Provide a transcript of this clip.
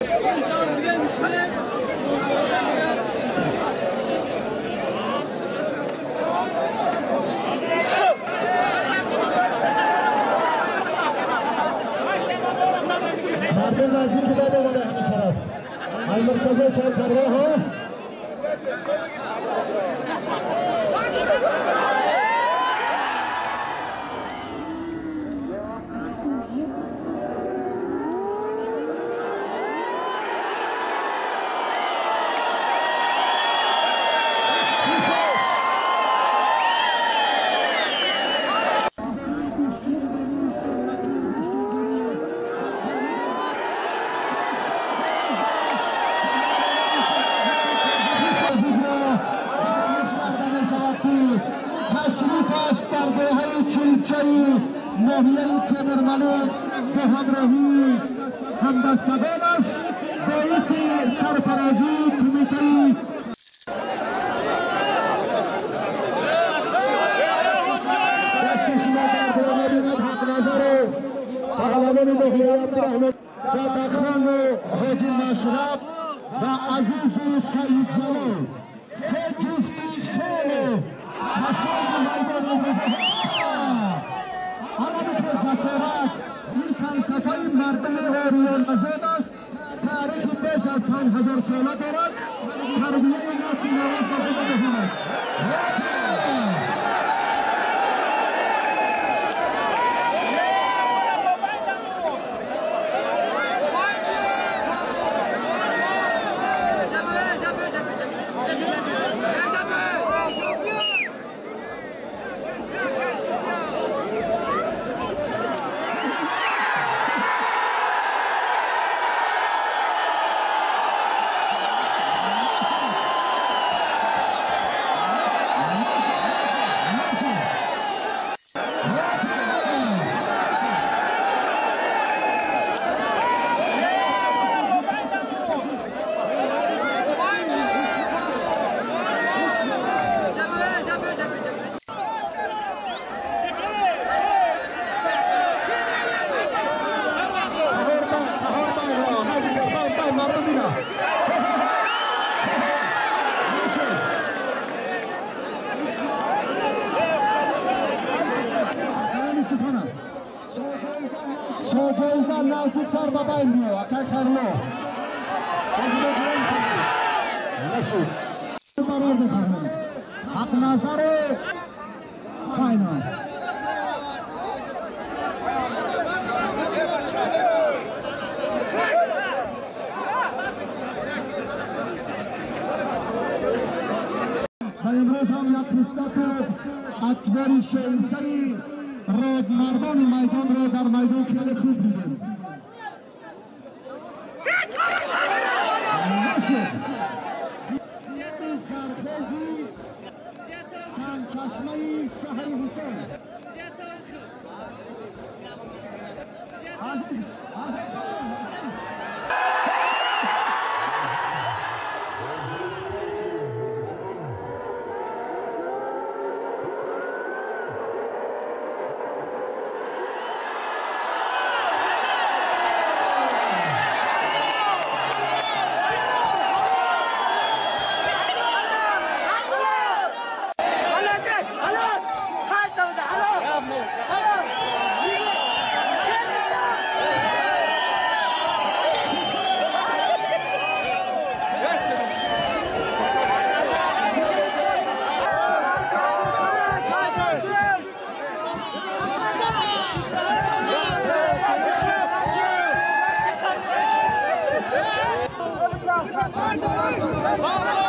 مردم نزدیک بعد اومده همین طرف المرتضی سرکرده ها. تشریفش در دهه چلچه‌ای ناحیه تیمورملک به همراهی همدستگانش باعث سرفرازی کمیته دست شما درد را نبیند. حق نظر پهلوان ناحیه عبدالرحمن باباخان و حاجی مشرب و عزیز سعید جلال سه جفتی خیلی جسارت این فلسفه مردم آریان نژاد است. تاریخ بیش از 5000 ساله دارد. تربیه نسل نو برای ما مهم است. شاجایزه نزدیکتر به بین بیا اکای خرلو نشد برار بفرمایید. حق نظر فاینال و امروز هم یک قسمت اکبر شایسته راد مردان میدان را در میدان خیلی خوب دیدیم. نشد سرخیزی سرچشمه شهر حسین عزیز Bye.